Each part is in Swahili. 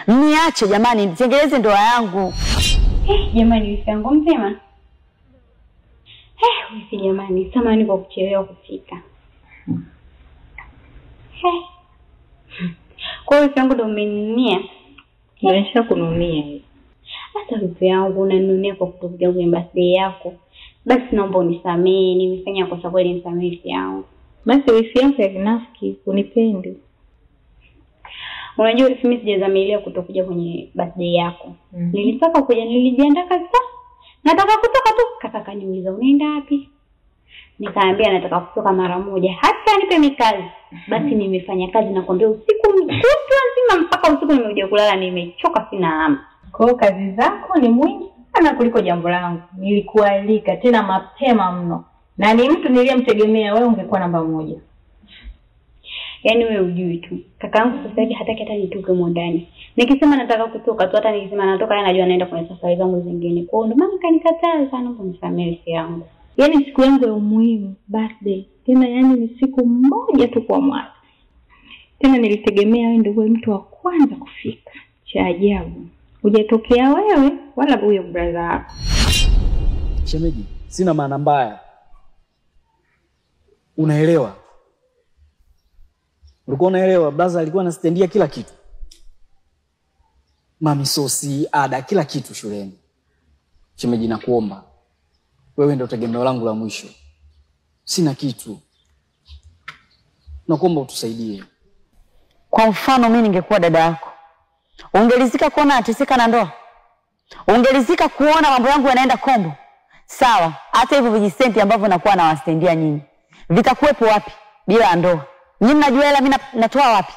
Mniache jamani, nitengeneze ndoa yangu. Jamani wifi yangu mzima. Wifi jamani, samahani kwa kuchelewa kufika. Kwa hiyo wifi yangu ndo umeninunia? Nimesha kununia hiyo. Hata wifi yangu unaninunia kwa kutokuja kwenye birthday yako. Basi naomba unisamehe, nimefanya kosa kweli, nisamehe wifi yangu. Basi wifi yangu ya kinafiki, unipendi. Unajua mimi sijazamilia kutokuja kwenye birthday yako. Nilitaka kuja, nilijiandaa kabisa. Nataka kutoka tu, kaka kaniuliza unaenda wapi? Nikaambia nataka kutoka mara moja, hata nipe mikazi. Basi nimefanya kazi na kuambia usiku kutwa nzima mpaka usiku nimekuja kulala, nimechoka sina hamu. Kwa hiyo kazi zako ni mwingi sana kuliko jambo langu. Nilikualika tena mapema mno. Na ni mtu niliyemtegemea, wewe ungekuwa namba moja. Yaani wewe hujui tu. Kakaangu sasa hivi hataki hata nitoke humo ndani. Nikisema nataka kutoka tu, hata nikisema natoka yeye anajua naenda kwenye safari zangu zingine. Kwa hiyo ndio maana kanikataa sana, unisamehe wifi yangu. Yaani siku yangu ya umuhimu, birthday. Tena yaani ni siku moja tu kwa mwaka. Tena nilitegemea wewe ndio uwe mtu wa kwanza kufika. Cha ajabu, hujatokea wewe wala huyo brother wako. Shemeji, sina maana mbaya. Unaelewa? Ulikuwa unaelewa, brother alikuwa anastendia kila kitu. Mami sosi, ada, kila kitu shuleni. Shemeji, nakuomba. Wewe ndio tegemeo langu la mwisho. Sina kitu. Nakuomba utusaidie. Kwa mfano mimi ningekuwa dada yako, ungelizika kuona ateseka na ndoa? Ungelizika kuona mambo yangu yanaenda kombo? Sawa, hata hivyo vijisenti ambavyo nakuwa nawastendia nyinyi, vitakuwepo wapi bila ndoa? Nyinyi mnajua hela mimi natoa wapi?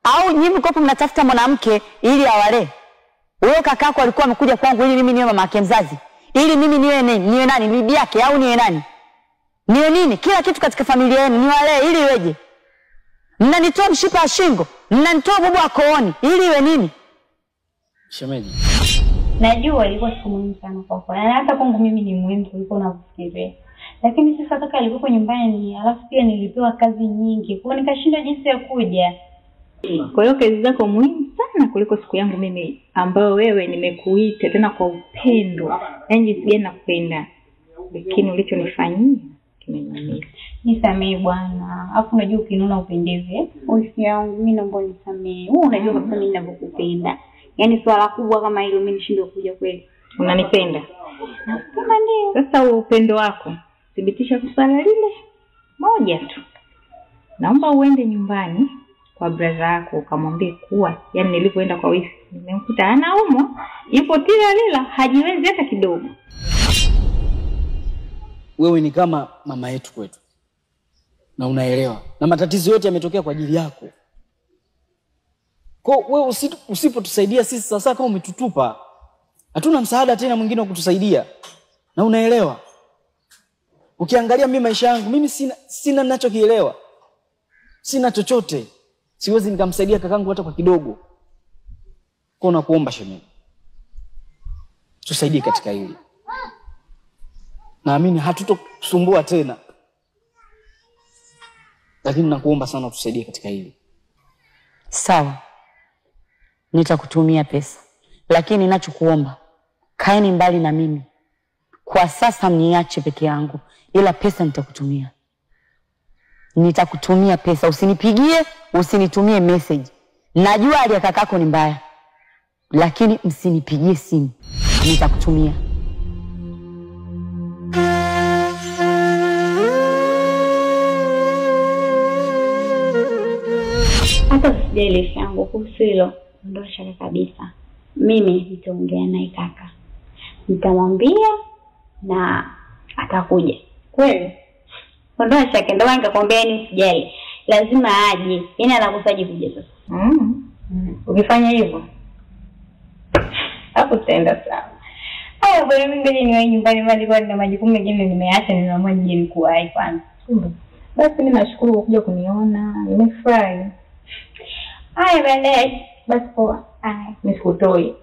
Au nyinyi mkopo mnatafuta mwanamke ili awale? Wewe kakako alikuwa amekuja kwangu ili mimi niwe mama yake mzazi, ili mimi niwe nani? Niwe nani? Bibi yake au niwe nani? Niwe nini? Kila kitu katika familia yenu niwalee ili iweje? Mnanitoa mshipa wa shingo, mnanitoa bubu wa kooni ili iwe nini? Shemeji, najua ilikuwa siku muhimu sana kwako. Na hata kwangu mimi ni muhimu kuliko unavyofikiria. Lakini sasa kaka alikuwa nyumbani, alafu pia nilipewa kazi nyingi. Kwa hiyo nikashindwa jinsi ya kuja. Kwa hiyo kazi zako muhimu sana kuliko siku yangu mimi ambayo wewe nimekuita tena kwa upendo. Yaani jinsi gani nakupenda. Lakini ulichonifanyia kimeniumiza. Nisamehe bwana. Alafu unajua ukinuna upendeze. Wifi yangu mimi naomba unisamehe. Wewe unajua kabisa mimi ninavyokupenda. Yaani swala kubwa kama hilo mimi nishindwe kuja kweli. Unanipenda? Nakupenda ndio. Sasa upendo wako thibitisha kwa swala lile moja tu. Naomba uende nyumbani kwa brother yako ukamwambie kuwa yani nilipoenda kwa wifi nimemkuta anaumwa, yupo tila lila, hajiwezi hata kidogo. Wewe ni kama mama yetu kwetu. Na unaelewa. Na matatizo yote yametokea kwa ajili yako. Kwa wewe usipotusaidia sisi sasa kama umetutupa, hatuna msaada tena mwingine wa kutusaidia. Na unaelewa. Ukiangalia mimi maisha yangu, mimi sina ninachokielewa. Sina chochote. Siwezi nikamsaidia kakangu hata kwa kidogo. Kwa nakuomba shemeji, tusaidie katika hili. Naamini hatutokusumbua tena. Lakini nakuomba sana tusaidie katika hili. Sawa. Nitakutumia pesa. Lakini ninachokuomba, kaeni mbali na mimi. Kwa sasa mniache peke yangu, ila pesa nitakutumia. Nitakutumia pesa, usinipigie, usinitumie message. Najua hali ya kakako ni mbaya, lakini msinipigie simu. Nitakutumia. Hata usijali yangu kuhusu hilo, ondoa shaka kabisa. Mimi nitaongea naye kaka. Nitamwambia na atakuja. Kweli? Ondoa shaka, ndio maana nikakwambia ni usijali. Lazima aje. Yeye anakusaji kuja sasa. Ukifanya hivyo hapo tutaenda sawa. Haya bwana, mimi ngoja niwahi nyumbani, bali kwa nina majukumu mengine nimeacha, nimeamua nije nikuwahi kwanza. Basi mimi nashukuru kwa kuja kuniona. Nimefurahi. Haya baadaye. Basi poa. Haya. Nisikutoi.